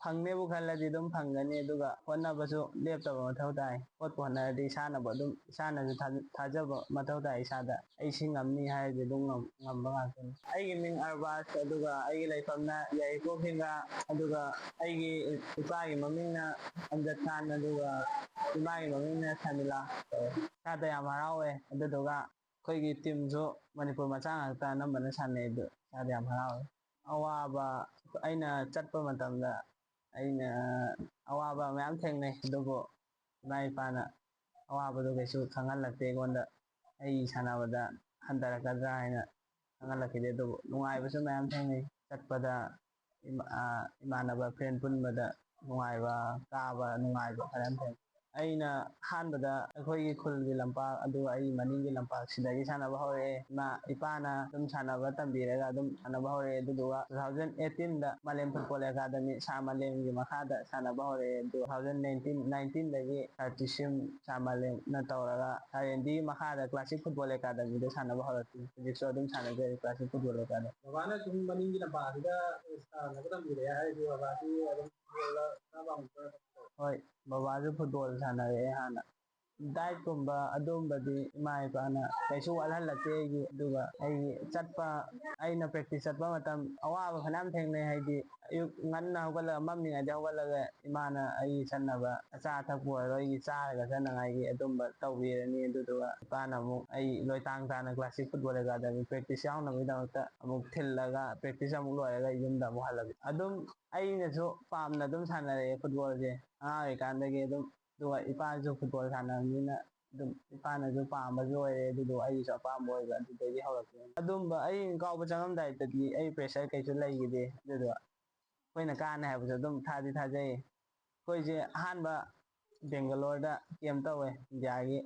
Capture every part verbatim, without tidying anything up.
ꯐꯪꯅꯦꯕꯨ ꯈꯜꯂꯗꯤ ꯑꯗꯨꯝ ꯐꯪꯒꯅꯤ, ꯑꯗꯨꯒ ꯍꯣꯠꯅꯕꯁꯨ ꯂꯦꯞꯇꯕ ꯃꯊꯧ ꯇꯥꯏ꯫ ꯍꯣꯠꯄꯨ ꯍꯣꯠꯅꯔꯗꯤ ꯏꯁꯥꯅꯕꯨ ꯑꯗꯨꯝ, ꯏꯁꯥꯅꯁꯨ ꯊꯥꯖ-, ꯊꯥꯖꯕ ꯃꯊꯧ ꯇꯥꯏ ꯏꯁꯥꯗ꯫ ꯑꯩ ꯁꯤ ꯉꯝꯅꯤ ꯍꯥꯏꯔꯗꯤ ꯑꯗꯨꯝ ꯉꯝ-, ꯉꯝꯕ ꯉꯥꯛꯇꯅꯤ꯫ ꯑꯩꯒꯤ ꯃꯤꯡ ꯑꯔꯕꯥꯖ, ꯑꯗꯨꯒ ꯑꯩꯒꯤ ꯂꯩꯐꯝꯅ ꯌꯥꯏꯔꯤꯄꯣꯛ ꯍꯤꯡꯒꯥ, ꯑꯗꯨꯒ ꯑꯩꯒꯤ ꯏꯄꯥꯒꯤ ꯃꯃꯤꯡꯅ ꯑꯝꯖꯗ ꯈꯥꯟ, ꯑꯗꯨꯒ ꯏꯃꯥꯒꯤ ꯃꯃꯤꯡꯅ ꯁꯔꯃꯤꯂꯥ ꯀꯧꯋꯦ꯫ ꯏꯁꯥꯗ ꯌꯥꯝ ꯍꯔꯥꯎꯋꯦ꯫ ꯑꯗꯨꯗꯨꯒ ꯑꯩꯈꯣꯏꯒꯤ ꯇꯤꯝꯁꯨ ꯃꯅꯤꯄꯨꯔ ꯃꯆꯥ ꯉꯥꯛꯇ ꯑꯅꯝꯕꯅ ꯁꯥꯟꯅꯩ꯫ ꯑꯗꯨ ꯏꯁꯥꯗ ꯌꯥꯝ ꯍꯔꯥꯎꯋꯦ꯫ ꯑꯋꯥꯕ, ꯑꯩꯅ ꯆꯠꯄ ꯃꯇꯝꯗ ꯑꯩꯅ ꯑꯋꯥꯕ ꯃꯌꯥꯝ ꯊꯦꯡꯅꯩ, ꯑꯗꯨꯕꯨ ꯏꯃꯥ ꯏꯄꯥꯅ ꯑꯋꯥꯕꯗꯣ ꯀꯩꯁꯨ ꯈꯪꯍꯜꯂꯛꯇꯦ ꯑꯩꯉꯣꯟꯗ꯫ ꯑꯩ ꯁꯥꯟꯅꯕꯗ ꯍꯟꯊꯔꯛꯀꯗ꯭ꯔꯥ ꯍꯥꯏꯅ ꯈꯪꯍꯜꯂꯛꯈꯤꯗꯦ, ꯑꯗꯨꯕꯨ ꯅꯨꯡꯉꯥꯏꯕꯁꯨ ꯃꯌꯥꯝ ꯊꯦꯡꯅꯩ꯫ ꯆꯠꯄꯗ ꯏꯃꯥ-, ꯑ, ꯏꯃꯥꯟꯅꯕ friend ꯄꯨꯟꯕꯗ ꯅꯨꯡꯉꯥꯏꯕ, ꯀꯥꯕ ꯅꯨꯡꯉꯥꯏꯕ ꯐꯖꯅ ꯊꯦꯡꯅꯩ꯫ ꯑꯩꯅ ꯑꯍꯥꯟꯕꯗ ꯑꯩꯈꯣꯏꯒꯤ ꯈꯨꯜꯒꯤ ꯂꯝꯄꯥꯛ, ꯑꯗꯨꯒ ꯑꯩꯒꯤ ꯃꯅꯤꯡꯒꯤ ꯂꯝꯄꯥꯛꯁꯤꯗꯒꯤ ꯁꯥꯟꯅꯕ ꯍꯧꯔꯛꯑꯦ꯫ ꯏꯃꯥ ꯏꯄꯥꯅ ꯑꯗꯨꯝ ꯁꯥꯟꯅꯕ ꯇꯝꯕꯤꯔꯒ ꯑꯗꯨꯝ ꯁꯥꯟꯅꯕ ꯍꯧꯔꯛꯑꯦ꯫ ꯑꯗꯨꯗꯨꯒ two thousand eighteen ꯗ ꯃꯥꯂꯦꯝ ꯐꯨꯠꯕꯣꯜ ꯑꯦꯀꯥꯗꯃꯤ, ꯁꯥꯔ ꯃꯥꯂꯦꯝꯒꯤ ꯃꯈꯥꯗ ꯁꯥꯟꯅꯕ ꯍꯧꯔꯛꯑꯦ꯫ ꯑꯗꯨ two thousand nineteen, nineteen ꯗꯒꯤ ꯁꯥꯔ ꯇꯤꯁꯤꯝ, ꯁꯥꯔ ꯃꯥꯂꯦꯝꯅ ꯇꯧꯔꯒ ꯁꯥꯔ ꯑꯦꯟꯗꯤꯒꯤ ꯃꯈꯥꯗ ꯀ꯭ꯂꯥꯁꯤꯛ ꯐꯨꯠꯕꯣꯜ ꯑꯦꯀꯥꯗꯃꯤꯗ ꯁꯥꯟꯅꯕ ꯍꯧꯔꯛꯈꯤ꯫ ꯍꯧꯖꯤꯛꯁꯨ ꯑꯗꯨꯝ ꯁꯥꯟꯅꯖꯔꯤ ꯀ꯭ꯂꯥꯁꯤꯛ ꯐꯨꯠꯕꯣꯜ ꯑꯦꯀꯥꯗꯃꯤ꯫ ꯕꯕꯥꯅ ꯁꯨꯝ ꯃꯅꯤꯡꯒꯤ ꯂꯝꯄꯥꯛꯁꯤꯗ ꯁꯥꯟꯅꯕ ꯇꯝꯕꯤꯔꯛꯑꯦ ꯍꯥꯏꯔꯗꯤ, ꯕꯕꯥꯁꯤ ꯑꯗꯨꯝ ꯐꯨꯠꯕꯣꯜꯗ ꯈꯔ ꯄꯥꯝꯕ? ꯍꯣꯏ, ꯕꯕꯥꯁꯨ ꯐꯨꯠꯕꯣꯜ ꯁꯥꯟꯅꯔꯛꯑꯦ ꯍꯥꯟꯅ꯫ Diet ꯀꯨꯝꯕ ꯑꯗꯨꯝꯕꯗꯤ ꯏꯃꯥ ꯏꯄꯥꯅ ꯀꯩꯁꯨ ꯋꯥꯠꯍꯜꯂꯛꯇꯦ ꯑꯩꯒꯤ꯫ ꯑꯗꯨꯒ ꯑꯩꯒꯤ ꯆꯠꯄ, ꯑꯩꯅ practice ꯆꯠꯄ ꯃꯇꯝ ꯑꯋꯥꯕ ꯐꯅꯌꯥꯝ ꯊꯦꯡꯅꯩ, ꯍꯥꯏꯗꯤ ꯑꯌꯨꯛ ꯉꯟꯅ ꯍꯧꯒꯠꯂꯒ, ꯃꯝꯃꯤꯉꯩꯗ ꯍꯧꯒꯠꯂꯒ ꯏꯃꯥꯅ ꯑꯩꯒꯤ ꯆꯠꯅꯕ ꯑꯆꯥ ꯑꯊꯛꯄꯨ ꯑꯣꯏꯔꯣ, ꯑꯩꯒꯤ ꯆꯥꯔꯒ ꯆꯠꯅꯉꯥꯏꯒꯤ ꯑꯗꯨꯝꯕ ꯇꯧꯕꯤꯔꯅꯤ꯫ ꯑꯗꯨꯗꯨꯒ ꯏꯄꯥꯅ ꯑꯃꯨꯛ ꯑꯩ ꯂꯣꯏꯇꯥꯡ ꯇꯥꯅ ꯀ꯭ꯂꯥꯁꯤꯛ ꯐꯨꯠꯕꯣꯜ ꯑꯦꯀꯥꯗꯃꯤ practice ꯌꯥꯎꯅꯕꯒꯤꯗꯃꯛꯇ ꯑꯃꯨꯛ ꯊꯤꯜꯂꯒ practice ꯑꯃꯨꯛ ꯂꯣꯏꯔꯒ ꯌꯨꯝꯗ ꯑꯃꯨꯛ ꯍꯜꯂꯛꯏ꯫ ꯑꯗꯨꯝ ꯑꯩꯅꯁꯨ ꯄꯥꯝꯅ ꯑꯗꯨꯝ ꯁꯥꯟꯅꯔꯛꯑꯦ ꯐꯨꯠꯕꯣꯜꯁꯦ ꯑꯉꯥꯡ ꯑꯣꯏꯔꯤꯀꯥꯟꯗꯒꯤ ꯑꯗꯨꯝ꯫ ꯑꯗꯨꯒ ꯏꯄꯥꯁꯨ ꯐꯨꯠꯕꯣꯜ ꯁꯥꯟꯅꯕꯅꯤꯅ ꯑꯗꯨꯝ ꯏꯄꯥꯅꯁꯨ ꯄꯥꯝꯕꯁꯨ ꯑꯣꯏꯔꯦ, ꯑꯗꯨꯗꯣ ꯑꯩꯒꯤꯁꯨ ꯑꯄꯥꯝꯕ ꯑꯣꯏꯕ, ꯑꯗꯨꯗꯒꯤ ꯍꯧꯔꯛꯄꯅꯤ꯫ ꯑꯗꯨꯝꯕ ꯑꯩ ꯀꯥꯎꯕ ꯆꯪꯉꯝꯗꯥꯏꯗꯗꯤ ꯑꯩ pressure ꯀꯩꯁꯨ ꯂꯩꯈꯤꯗꯦ, ꯑꯗꯨꯗꯣ ꯑꯩꯈꯣꯏꯅ ꯀꯥꯅꯤ ꯍꯥꯏꯕꯁꯨ ꯑꯗꯨꯝ ꯊꯥꯗꯤ ꯊꯥꯖꯩ꯫ ꯑꯩꯈꯣꯏꯁꯦ ꯑꯍꯥꯟꯕ ꯕꯦꯡꯒꯂꯣꯔꯗ camp ꯇꯧꯋꯦ, ꯏꯟꯗꯤꯌꯥꯒꯤ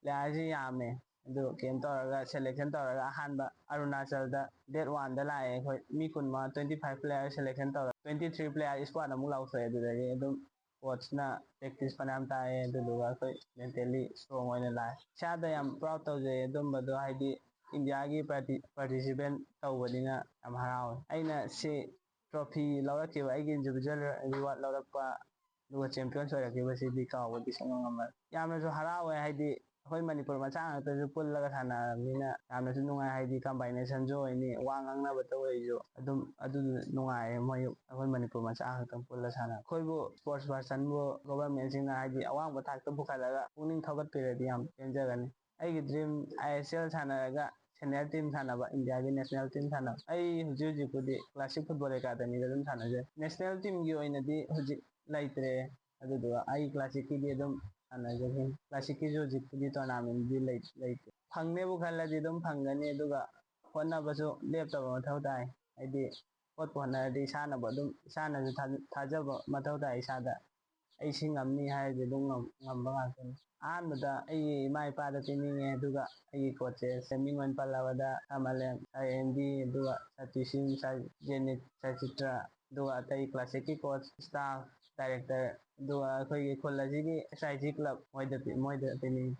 playerꯁꯤ ꯌꯥꯝꯃꯦ꯫ ꯑꯗꯨ camp ꯇꯧꯔꯒ selection ꯇꯧꯔꯒ ꯑꯍꯥꯟꯕ ꯑꯔꯨꯅꯥꯆꯜꯗ date one ꯗ ꯂꯥꯛꯑꯦ꯫ ꯑꯩꯈꯣꯏ ꯃꯤ ꯀꯨꯟꯃꯉꯥ, twenty five player selection ꯇꯧꯔꯒ twenty three player squad ꯑꯃꯨꯛ ꯂꯥꯎꯊꯣꯛꯑꯦ꯫ ꯑꯗꯨꯗꯒꯤ ꯑꯗꯨꯝ coachꯅ practice ꯐꯅꯌꯥꯝ ꯇꯥꯛꯑꯦ, ꯑꯗꯨꯗꯨꯒ ꯑꯩꯈꯣꯏ mentally strong ꯑꯣꯏꯅ ꯂꯥꯛꯑꯦ꯫ ꯏꯁꯥꯗ ꯌꯥꯝ proud ꯇꯧꯖꯩ ꯑꯗꯨꯝꯕꯗꯣ, ꯍꯥꯏꯗꯤ ꯏꯟꯗꯤꯌꯥꯒꯤ parti-, participant ꯇꯧꯕꯅꯤꯅ ꯌꯥꯝ ꯍꯔꯥꯎꯋꯦ꯫ ꯑꯩꯅ ꯁꯤ ꯇ꯭ꯔꯣꯐꯤ ꯂꯧꯔꯛꯈꯤꯕ, ꯑꯩꯒꯤ ꯏꯟꯗꯤꯕꯤꯖꯨꯋꯦꯜ ꯔꯤꯋꯥꯔꯗ ꯂꯧꯔꯛꯄ, ꯑꯗꯨꯒ ꯆꯦꯝꯄꯤꯌꯟꯁ ꯑꯣꯏꯔꯛꯈꯤꯕꯁꯤꯗꯤ ꯀꯥꯎꯕꯗꯤ ꯁꯨꯡꯉꯝ ꯉꯝꯃꯔꯣꯏ꯫ ꯌꯥꯝꯅꯁꯨ ꯍꯔꯥꯎꯋꯦ, ꯍꯥꯏꯗꯤ ꯑꯩꯈꯣꯏ ꯃꯅꯤꯄꯨꯔ ꯃꯆꯥ ꯉꯥꯛꯇꯁꯨ ꯄꯨꯜꯂꯒ ꯁꯥꯟꯅꯔꯕꯅꯤꯅ ꯌꯥꯝꯅꯁꯨ ꯅꯨꯡꯉꯥꯏ, ꯍꯥꯏꯗꯤ ꯀꯝꯕꯥꯏꯅꯦꯁꯟꯁꯨ ꯑꯣꯏꯅꯤ, ꯋꯥ ꯉꯥꯡꯅꯕꯗ ꯑꯣꯏꯔꯁꯨ ꯑꯗꯨꯝ ꯑꯗꯨ ꯅꯨꯡꯉꯥꯏꯌꯦ꯫ ꯃꯣꯏ ꯑꯩꯈꯣꯏ ꯃꯅꯤꯄꯨꯔ ꯃꯆꯥ ꯈꯛꯇꯪ ꯄꯨꯜꯂ ꯁꯥꯟꯅ ꯑꯩꯈꯣꯏꯕꯨ ꯁ꯭ꯄꯣꯔꯠꯁ ꯄꯥꯔꯁꯟꯕꯨ ꯒꯣꯚꯔꯟꯃꯦꯟꯁꯤꯡꯅ ꯍꯥꯏꯗꯤ ꯑꯋꯥꯡꯕ ꯊꯥꯛꯇ ꯄꯨꯈꯠꯂꯒ ꯄꯨꯛꯅꯤꯡ ꯊꯧꯒꯠꯄꯤꯔꯗꯤ ꯌꯥꯝ ꯄꯦꯟꯖꯒꯅꯤ꯫ ꯑꯩꯒꯤ ꯗ꯭ꯔꯤꯝ ꯑꯥꯏ ꯑꯦꯁ ꯑꯦꯜ ꯁꯥꯟꯅꯔꯒ ꯁꯦꯅꯤꯌꯔ ꯇꯤꯝ ꯁꯥꯟꯅꯕ, ꯏꯟꯗꯤꯌꯥꯒꯤ ꯅꯦꯁꯅꯦꯜ ꯇꯤꯝ ꯁꯥꯟꯅꯕ꯫ ꯑꯩ ꯍꯧꯖꯤꯛ ꯍꯧꯖꯤꯛꯄꯨꯗꯤ ꯀ꯭ꯂꯥꯁꯤꯛ ꯐꯨꯠꯕꯣꯜ ꯑꯦꯀꯥꯗꯃꯤꯗ ꯑꯗꯨꯝ ꯁꯥꯟꯅꯖꯩ꯫ ꯅꯦꯁꯅꯦꯜ ꯇꯤꯝꯒꯤ ꯑꯣꯏꯅꯗꯤ ꯍꯧꯖꯤꯛ ꯂꯩꯇ꯭ꯔꯦ, ꯑꯗꯨꯗꯨꯒ ꯑꯩ ꯀ꯭ꯂꯥꯁꯤꯛꯀꯤꯗꯤ ꯑꯗꯨꯝ ꯁꯥꯟꯅꯖꯈꯤ꯫ ꯀ꯭ꯂꯥꯁꯤꯛꯀꯤꯁꯨ ꯍꯧꯖꯤꯛꯄꯨꯗꯤ ꯇꯣꯔꯅꯥꯃꯦꯟꯗꯤ ꯂꯩ- ꯂꯩꯇꯦ꯫ ꯐꯪꯅꯦꯕꯨ ꯈꯜꯂꯗꯤ ꯑꯗꯨꯝ ꯐꯪꯒꯅꯤ, ꯑꯗꯨꯒ ꯍꯣꯠꯅꯕꯁꯨ ꯂꯦꯞꯇꯕ ꯃꯊꯧ ꯇꯥꯏ꯫ ꯍꯥꯏꯗꯤ ꯍꯣꯠꯄꯨ ꯍꯣꯠꯅꯔꯗꯤ ꯏꯁꯥꯅꯕꯨ ꯑꯗꯨꯝ, ꯏꯁꯥꯅꯁꯨ ꯊꯥ- ꯊꯥꯖꯕ ꯃꯊꯧ ꯇꯥꯏ ꯏꯁꯥꯗ꯫ ꯑꯩ ꯁꯤ ꯉꯝꯅꯤ ꯍꯥꯏꯔꯗꯤ ꯑꯗꯨꯝ ꯉꯝ- ꯉꯝꯕ ꯉꯥꯛꯇꯅꯤ꯫ ꯑꯍꯥꯟꯕꯗ ꯑꯩꯒꯤ ꯏꯃꯥ ꯏꯄꯥꯗ ꯄꯤꯅꯤꯡꯉꯦ, ꯑꯗꯨꯒ ꯑꯩꯒꯤ ꯀꯣꯆꯦꯁ, ꯃꯤꯡ ꯑꯣꯏꯅ ꯄꯜꯂꯕꯗ ꯁꯥꯔ ꯃꯥꯂꯦꯝ, ꯁꯥꯔ ꯑꯦꯟꯗꯤ, ꯑꯗꯨꯒ ꯁꯥꯔ ꯇꯨꯏꯁꯤꯟ, ꯁꯥꯔ ꯖꯦꯅꯤꯠ, ꯁꯥꯔ ꯆꯤꯇ꯭ꯔ, ꯑꯗꯨꯒ ꯑꯇꯩ ꯀ꯭ꯂꯥꯁꯤꯛꯀꯤ ꯀꯣꯆ, ꯁ꯭ꯇꯥꯐ, ꯗꯥꯏꯔꯦꯛꯇꯔ, ꯑꯗꯨꯒ ꯑꯩꯈꯣꯏꯒꯤ ꯈꯨꯜ ꯑꯁꯤꯒꯤ ꯑꯦꯁ ꯑꯥꯏ ꯖꯤ ꯀ꯭ꯂꯕ, ꯃꯣꯏꯗ ꯄꯤ- ꯃꯣꯏꯗ ꯄꯤꯅꯤꯡꯉꯤ꯫